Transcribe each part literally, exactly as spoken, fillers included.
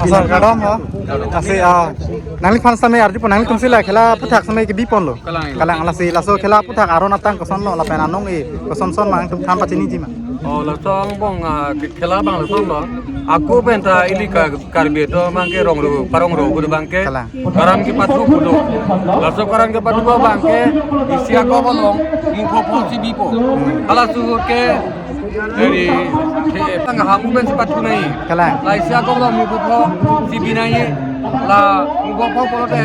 Asal kardom ho. Lasi, ah, nangliphan sitame arjupo, nanglitum si la khela aputhak sitame kebi ponlo. Kalang. Kalang, lasi laso khela aputhak aron atang kosonlo lapen anong-e kosonson ma nangtum than pachiniji ma? Oh, laso angbong, ah, ke-, khela abang lasonlo. Ako penta ili ka Karbi atum abangke rongro, parongro pu abangke. Kalang. Karan kepathu pu do. Laso karan kepathu abangke isi ako bolong mupho pho si bipo. Hala suhut ke, jadi, eh, tang hamu pen si pathu nangji. Kalang. La isi ako bolong mupho pho si bi nangji. La mupho pho pulote,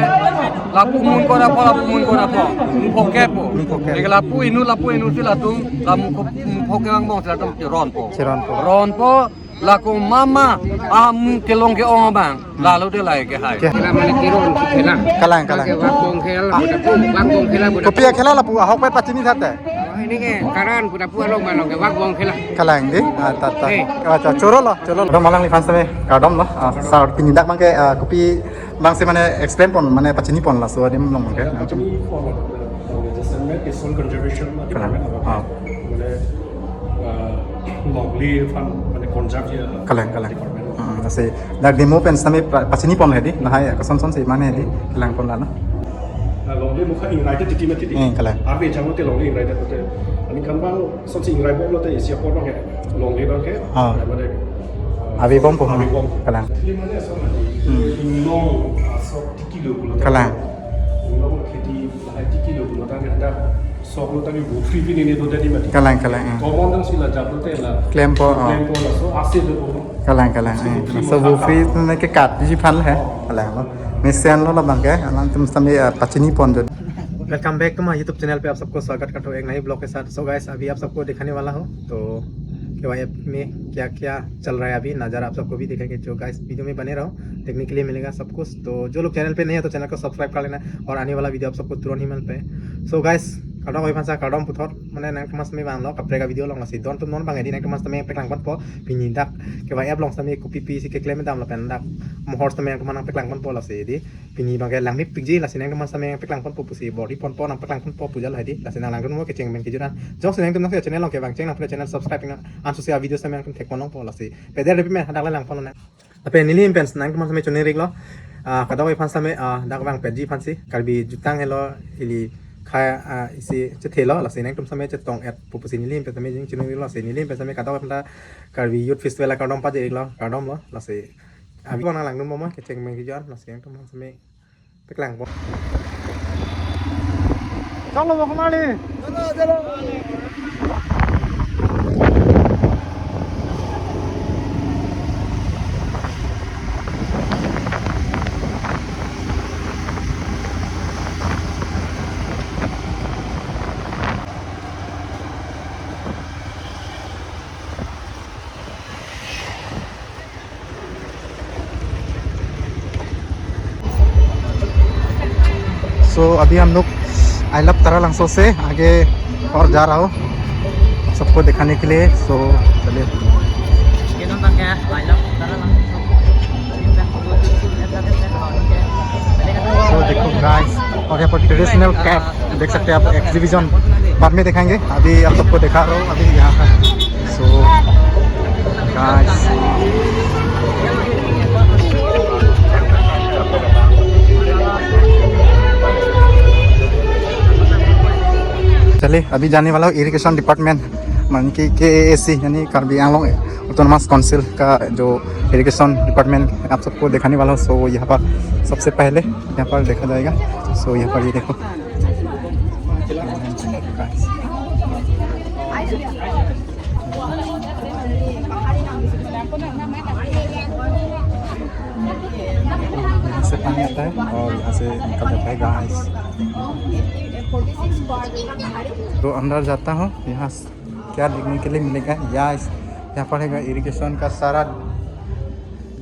lapu mun ko ra pho, lapu mun ko ra pho, mupho ke po. Mupho ke. Jadi lapu inut, lapu inut si latum, la mupho, mupho ke angbong si latum cheronpo. Cheronpo. Ronpo, lako mama, amu kelong ke-ong abang, lalo te lahai ke hai. Ke. Khela mane keron khela. Kalang, kalang. Ke vak bong khela, buta pu, vak bong khela, buta pu. Kopi akhela lapu, ahok pet pachini thate? Oh, ini ke karan, buta pu along malong ke vak bong khela. Kalang di, ah, ta, ta. Eh. Acha, chorolo, chorolo. Kardom alangliphan sitame, kardomlo, ah, sir, pini dak abangke, ah, kopi abang si mane explain pon, mane pachini pon laso adim along abangke. Pachini pon, uh, just a minute, soil conservation department. Kalang. Ah. Mane, uh, longliphan, mane conserve ya. Kalang, kalang. Department. Hmm, lasi dak demo pen sitame pra-, pachini pon hedi, lahai kosonson si mane hedi, kelang pon lalo. Uh, longle mukha ingrai te titi mati di. Eh, kalang. Arve jang te longle ingrai te te. Aningkan abang sonsi ingrai bomlo te isi apor abangke, longle abangke. Ah. Mane, uh, ave bompo, ave bompo. Kalang. Ini mane so mati. Hmm. Inglong, uh, sok tiki lo pulo. Kalang. Inglong kheti lahai tiki lo pulo tangke hadak sok lo tangke bu free pini ne do tadi mati. Kalang, kalang, eh. Common dong si la jablo te la. Klempo, oh. Klempo laso ase do po. Kalang, kalang, eh. So bu free ne ke katji aphan he. Oh. Kalang lo. Mesenlo labangke, alangtum sitame, eh, pachini pon jo. Welcome back to my YouTube channel पे आप सबको स्वागत करता हूँ एक नई vlog के साथ। So guys, अभी आप सबको दिखाने वाला हूँ तो केवाईएफ में क्या क्या चल रहा है अभी, नज़ारा आप सबको भी दिखाएंगे। जो guys, video में बने रहो, देखने के लिए मिलेगा सब कुछ। तो जो लोग channel पे नए हैं तो channel को subscribe कर लेना और आने वाला video आप सबको तुरंत ही मिल पाए। So guys, kardom, oi phansa kardom puthot, mane nangtum sitame vanglo kaprek a-video along, lasi dontum non abang hedi nangtum sitame paklang ponpo, pini dak kevaiyap along sitame kopi pi si keklem damlo pen dak mohor sitame nangtum nangpaklang ponpo lasi hedi. Pini abangke langmepikji, lasi nangtum sitame paklang ponpo pusi bor-i ponpo, nangpaklang ponpo pu jalo hedi. Lasi nanglangdun mo kecheng pen kejut an. Jongsi nangtum nang channel along kevang cheng nangpura channel subscribe nang anso si a-video sitame nangtum thek pon longpo lasi. Peder depi me hadak le lang pon nang. Lapen nelihin pen nangtum sitame choningri lo. Ah, kadokave aphan sitame, ah, dak vangpetji aphan si Karbi jutang helo ili kha, ah, isi chethelo, lasi nangtum sitame chetong-etpo pusi nelihin pen sitame jing choningri lo, lasi nelihin pen sitame kadokave aphan ta Karbi Youth Festival akardom pajir lo, kardomlo, lasi. Abi ko nanglangdun mo mo kecheng pen kejut an, lasi nangtum sitame paklang po. Chalo, bo kumali. So अभी हम लोग I Love Taralangso से आगे और जा रहा हूँ सबको दिखाने के लिए। So चलिए। So देखो guys, और यहाँ पर ट्रेडिशनल कैप देख सकते हैं आप, एग्जीबिशन बाद में दिखाएंगे, अभी आप सबको दिखा रहा हूँ अभी यहाँ का। So guys, चलिए अभी जाने वाला हूँ इरिगेशन डिपार्टमेंट, माने कि के ए ए सी, यानी कार्बी आंगलोंग ऑटोनोमस काउंसिल का जो इरिगेशन डिपार्टमेंट आप सबको दिखाने वाला हूँ। So यहाँ पर सबसे पहले यहाँ पर देखा जाएगा। So यहाँ पर ये देखो। यहाँ से पानी आता है और यहाँ से निकल जाता है गाइस। तो अंदर जाता हूँ, यहाँ क्या देखने के लिए मिलेगा। यहाँ इस, यहाँ पर है इरिगेशन का सारा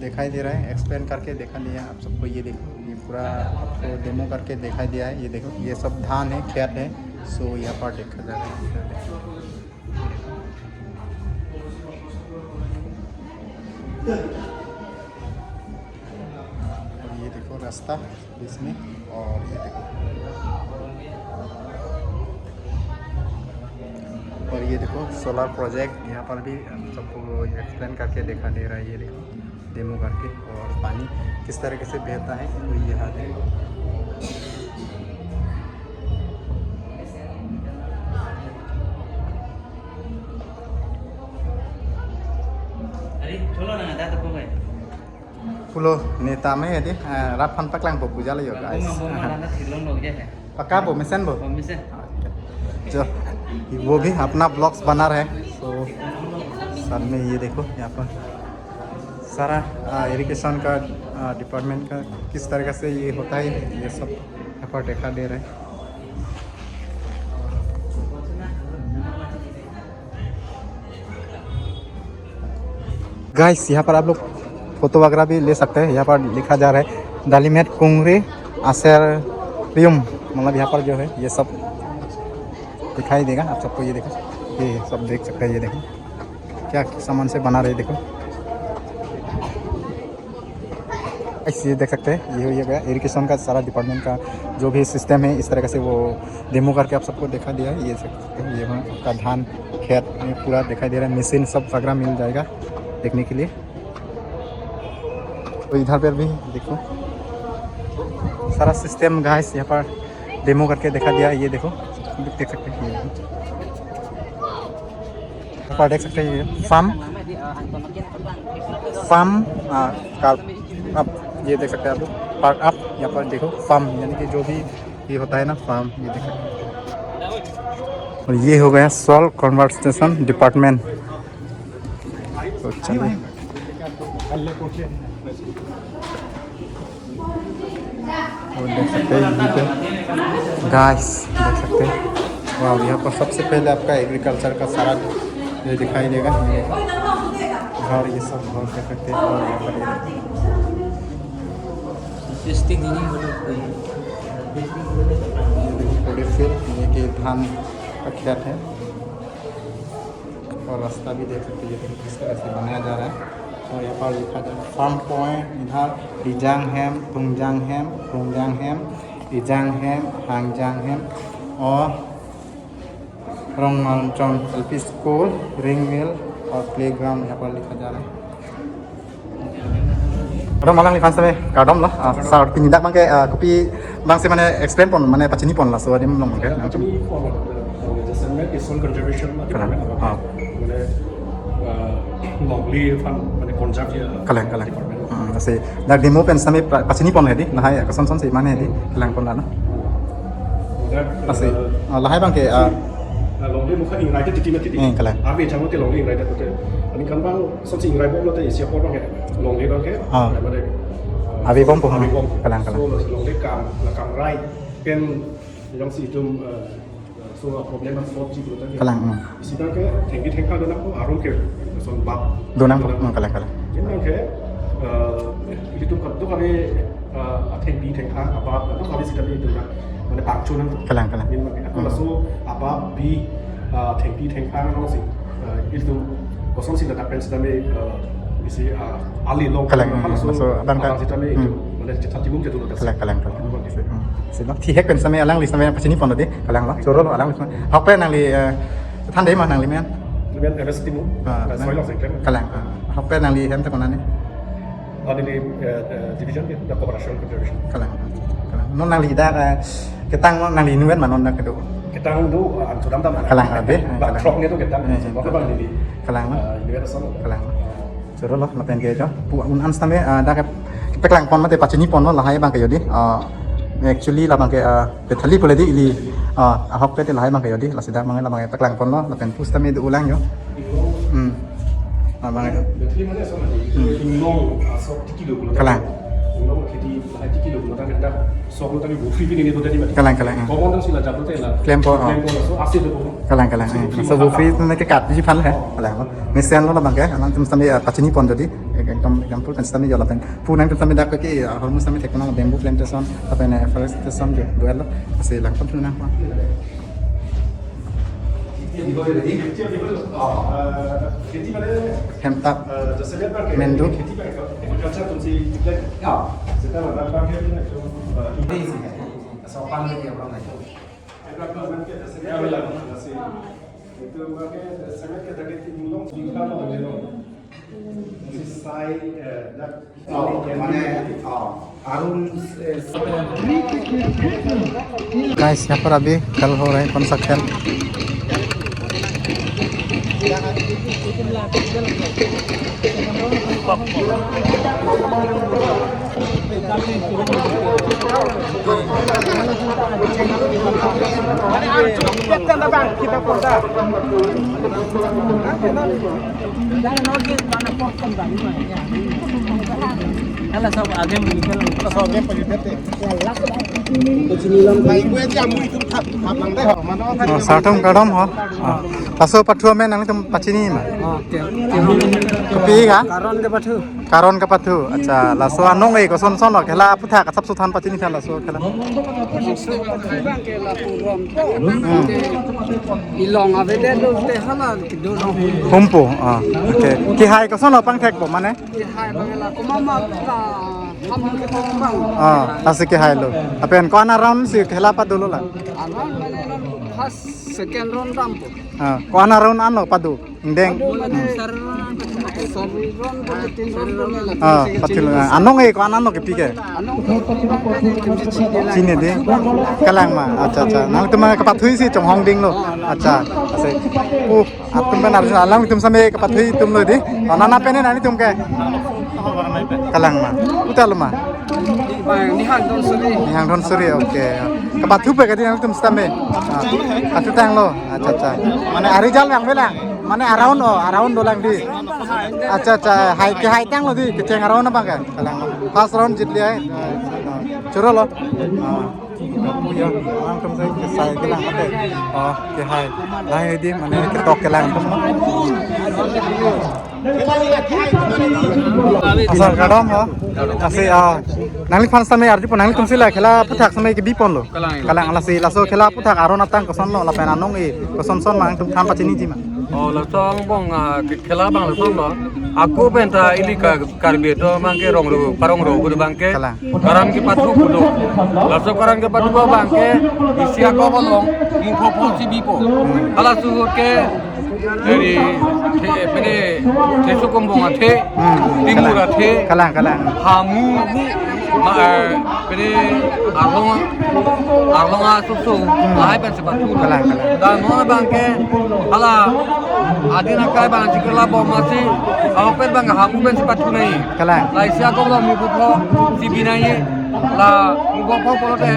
दिखाई दे रहा है, एक्सप्लेन करके देखा दिया आप सबको। ये देखो, ये पूरा आपको डेमो करके दिखाई दिया है। ये देखो, ये सब धान है, खेत है। So यहाँ पर देखा जा रहा है। और ये देखो रास्ता इसमें, और ये देखो, और ये देखो सोलर प्रोजेक्ट, यहाँ पर भी हम सबको एक्सप्लेन करके दिखा दे रहा है। ये देखो डेमो करके, और पानी किस तरीके से बहता है, तो यहाँ देखो। अरे, चलो ना, दादा को भाई। Pulo ne tame ya di, eh, rat aphan paklang po puja lo yo, guys. Buma, buma, rana thilong lo je hai. पक्का वो मिशन वो? वो मिशन। अच्छा। जो वो भी अपना ब्लॉग्स बना रहे हैं। तो साथ में ये देखो, यहाँ पर सारा, आ, इरिगेशन का, आ, डिपार्टमेंट का किस तरीके से ये होता है, ये सब यहाँ पर देखा दे रहे हैं। गाइस, यहाँ पर आप लोग फोटो वगैरह भी ले सकते हैं। यहाँ पर लिखा जा रहा है Dalimet Kungri Aserium, मतलब यहाँ पर जो है ये सब दिखाई देगा आप सबको। ये देखो, ये सब देख सकते हैं। ये देखो क्या सामान से बना रहे, देखो। ऐसे देख सकते हैं, ये हो गया इरिगेशन का सारा डिपार्टमेंट का जो भी सिस्टम है, इस तरह से वो डेमो करके आप सबको दिखा दिया है। ये देख सकते हैं, ये वहाँ का धान खेत में पूरा दिखाई दे रहा है, मशीन सब वगैरह मिल जाएगा देखने के लिए। तो इधर पर भी देखो सारा सिस्टम गाइस, यहाँ पर डेमो करके दिखा दिया। ये देखो, देख सकते हैं, ये देखो। यहाँ पर देख सकते हैं, ये फार्म, फार्म, आ, कार, अब ये देख सकते हैं आप लोग, पार्क अप, यहाँ पर देखो, फार्म, यानी कि जो भी ये होता है ना, फार्म, ये देखो। और ये हो गया सॉइल कंजर्वेशन डिपार्टमेंट। तो चलिए। और देख सकते हैं, यहाँ पे गाइस, देख सकते हैं, वाह, यहाँ पर सबसे पहले आपका एग्रीकल्चर का सारा ये दिखाई देगा। ये घर, ये सब घर देख सकते हैं। और यहाँ पर ये ये देखो, पूरे फील्ड, ये कि धान का खेत है। और रास्ता भी देख सकते हैं, ये देखो किस तरह से बनाया जा रहा है। और यहाँ पर लिखा जा रहा है फार्म पॉइंट, इधर Rijang hem, Tungjang hem, Tungjang hem, Ijang hem, Hangjang hem और Rongmalchon L P School, Ring Mill और प्लेग्राउंड यहाँ पर लिखा जा रहा है। Rong Malang li fans tame kardom lo, ah, sir, pini dak abang ke, ah, kopi abang si mane explain pon, mane pachini pon laso adim along ke. Pachini pon, eh, jasemet ke soil conservation, kalang, department, ah, mane, eh, longle aphan, mane conserve ya, kalang, kalang, department. Hmm, lasi dak demo pen tame pra-, pachini pon hedi, lahai koson son si mane hedi, kalang pon la na. Dak, lasi, eh, ah, lahai abang ke, ah, eh, longle mukha ingrai te titi ma titi. Eh, kalang. Arve jang te longle ingrai te te. Aningkan abang Sonsi ingrai bom lote isi apor abang ke, longle abang ke, ah, mane, eh, ave bom po, ave bom. Kalang, kalang. So, longle kam, la kam rai, pen, jongsi itum, eh, so problem abang solve ji pulote. Kalang, hmm. Isi abang ke, thengpi thengphang do nangpo, arum ke, son bap. Do nangpo, do nangpo. Hmm, kalang, kalang. Jin abang ke, eh, itum kadokave, eh, athengpi thengphang, abap, kadokave sitame itum na, mane pangcho nangpo. Kalang, kalang. Jin abang ke, ako, hmm, laso, abap, bi, ah, thengpi thengphang alongsi, ah, itum kosonsi ladak pen sitame, ah, isi, ah, ali along, kalang, hmm, laso abang, abang sitame, hmm, itum, mane chethan chimung chetu lo. Kalang, kalang, kalang. Hmm. Si, hmm. Si, no, thihek pen sitame alangli sitame pachini pon lo di, kalang lo, choro lo alangli sitame. Ahok pen nangli, eh, than dei ma nangli men? Neli men M S Timung, ah, eh, nang soil alongsi klem. Kalang, ah. Ahok pen nangli hem ta konane? Oh, neli, eh, eh, division ke, the cooperation conservation. Kalang, kalang. Non nangli dak, eh, ketang non nangli inutvet ma non dak kedo? Ketang do, eh, an sudam dam. Kalang, ah, be, eh, bak kalang. Trok ne do ketang. Eh, eh, bak bang neli. Kalang, no? Eh, inutvet ason. Kalang. Choro lo, lapen ke jo. Pu un-an sitame, eh, dak ke paklang pon mate pachini pon lo lahai abang ke jo di. Eh, actually labang ke, eh, Bethali pule di ili, ah, ahok pen te lahai abang ke jo di, lasi dak abang labang ke paklang pon lo, lapen pusitame do-o lang jo. Hmm. Abang ke. Bethali mane ason mati. Hmm. Inglong, ah, sok tiki lo pulo. Kalang. Inglong kheti lahai tiki lo pulo, tangke dak sok lo tangke bu free pini ni pulo tadi mati. Kalang, kalang, eh. Komon tang sila jabut te la. Klem po, oh. Klem po, so ase do po. Kalang, kalang, eh. So bu free tangke kat ji phan hai. Kalang. Mesen lo labang ke, alang pusitame, ah, pachini pon jo di. Ek-, ekdom example pen sitame jo lapen. Pu nang pusitame dak ke, ah, hormu sitame thek nang bamboo plantation, lapen, eh, forestation jo, do-et lo, lasi lang pon thu nang pon. Hemtap, mendu. Guys, यहाँ पर अभी खेल हो रहा है, कौन सा खेल? Oh, sartum kardom ho. Oh. Laso pathu amen nangtum pachini ma? Oh, ke, ke. Kopi ka? Karon kepathu. Karon kepathu. Accha, laso anong e kosonson lo, khela aphuthak asapso than pachini than laso khela. Laso pathu abang ke lapu Ronpo. Hmm. Ilong avedet lo te hala kedo lo. Humpo. Ah, okay. Kehai koson lo pangthek po mane? Kehai abang la komat ma ta ham ke po abang. Ah, lasi kehai lo. Lapen ko-an around si khela pado lo la? Around mane lo first second round dampo. Ah, ko-an around ano pado? Ingdeng. Pado mane sar round, sar round, tin round lo la. Ah, pathu lo. Anong e ko-an ano kepi ke? Anong e kepi abang ke chini de la. Chini de. Kalang ma. Accha, accha. Nangtum ma kepathu si chonghong ding lo. Accha. Ase. Uh, atum pen arjun alang tum same kepathu atum lo di. Nana pen nangtum ke? Kalang ma. Uta lo ma? Bang, Nihang Dhonsuri. Nihang Dhonsuri, okay. Kepathu pe kadi nangtum same? Ah, pathu tanglo. Accha, accha. Mane ari jal yang belang. Mane around, oh, around dolang di. Accha, accha. Hai, kehai tanglo di. Kecheng around abang ke? Kalang. First round jit liya hai. Choro lo. Ah. Pu ya, nangtum sai kesai kelang ate. Oh, kehai. Lahai di mane ketok kelang atum. Asal kardom ho. Lasi, ah, nangliphan same arjupo, nanglitum si la khela aphuthak same kebi ponlo. Kalang. Kalang, lasi laso khela aphuthak aron atang kosonlo lapen anong e kosonson ma nangtum than pachiniji ma? Oh, laso angbong, ah, ke-, khela abang lason lo. Ako penta ili ka Karbi atum abang ke rongro, parongro pu abang ke. Kalang. Karan kepathu pu do. Laso karan kepathu abang ke isi ako bolong, mukho pho si bipo. Hala suhut ke dari the-, pene, thesu kombong athe, hmm, timur athe, kalang, kalang. Hamu, ma, eh, pene, arlong, arlong asoso, hmm, lahai pen si pathu. Kalang, kalang. Dan non abang ke, hala, adin akai abang chikirla bom masi, ahok pen abang hamu pen si pathu nangji. Kalang. Lahai si ako bolong mukho pho si bi nangji, la mukho pho pulote,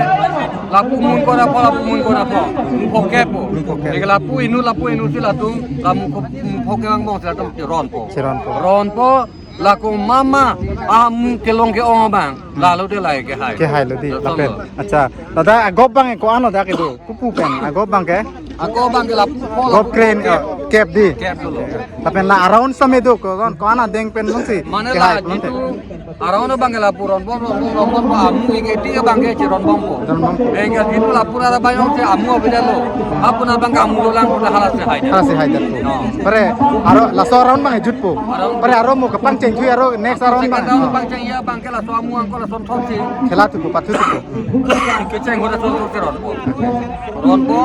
lapu mun kona pho, lapu mun kona pho, mukho ke po. Mukho ke. Eke lapu inut, lapu inut si latum, la mukho, mukho ke angbong si latum cheronpo. Cheronpo. Ronpo, la komat ma, amu kelong ke-ong abang, hmm, lalo de lahai kehai. Kehai lo di, lapen. Accha, ladak agop abang ko-an lo dak kedo? Kopu pen, agop abang ke? Agop abang ke lapu pho, gop lapu kren, kep. Oh, kep di. Kep dolo. Lapen la around same do ko, ko-an adeng pen longsi. Mane kehai la lonte. Jitu around abang ke lapu ronbom, ronbom, ronbom, amu ing eti abang ke cheronbompo. Ronbompo. Eng ke jitu lapu rara bayong si amu avedet lo. Apun abang ke amu dolang pu hala si haidet. Hala si haidet po. No. Pare, aro laso around abang jutpo. Around. Pare aro mo kepangcheng thui aro next around abang. Second round pangcheng ya abang ke laso amu angko lason thom si. Khela thupo, pathu thupo. Kecheng hoda son thom si ronpo. Ronpo.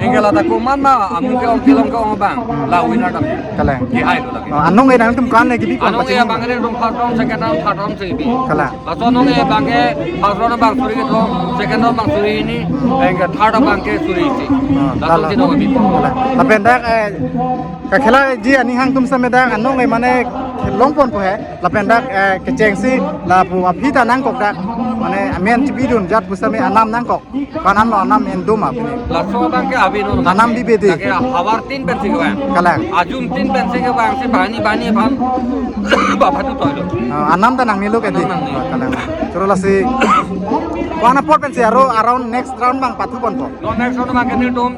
Eng ke ladak komat ma, amu ke-ong kelong ke-ong abang, la winner dam. Kalang. Kehai lo lagi. Oh, anong e nangtum ko-an le kebi? Anong e abang ke dong first round, second round, third round si bi. Kalang. Laso anong e abang ke first round abang suri kethom, second round abang suri hini, eng ke third abang ke suri isi. Oh, laso lalo. Latum si dong bi. Kalang. Lapen dak, eh, kakhela ji aning hang atum same dak anong e mane long ponpo he. Lapen dak, eh, kechengsi lapu aphi ta nangkok dak. Mane amen chibidun jat pu same anam nangkok. Ko-an lo anam en do ma pini? Laso abang ke abi no. Anam bibe di. Lake havar tin pen si kevang. Kalang. Ajum tin pen si kevang si bani bani aphan. Ba pathu toilo. Ah, anam ta nangne lo ke di. Anam nangne. Kalang. Choro lasi. Ko-an apor pen si aro around next round abang pathu ponpo? No, next round abang ke nelitum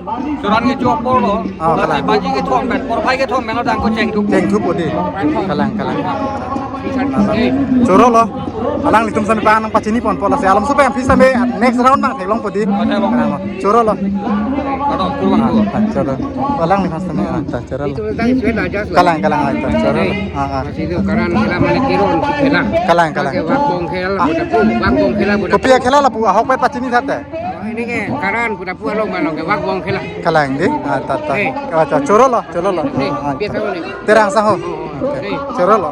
churan ke chok por lo. Oh, lasi kalang. Baji kethom pen, porphai kethom pen lo dang ko chengthu. Chengthupo di. Kalang, kalang. Choro lo. Alanglitum same pa nangpachini ponpo lasi alomso pen aphi same next round abang theklongpo di. Kalang. Choro lo. Kardom, kurang ko. Ah, choro. Alanglitum same, ah, ta choro lo. Kalang, kalang, ah, ta choro lo. Ah, ah. Masih itu karan khela mane keron khela. Kalang, kalang. Lake wakbong khel, ah, boda pu, wakbong khela boda pu. Kopi akhela lapu, ahok pen pachini thate. Ini ke Karan pu ta pu along along ke vak bong khela. Kalang di? Ah, ta, ta. Eh. Ah, ta, choro lo, choro lo. Eh, Ah, ah. biasa boleh. Terang saho. Eh. Choro lo.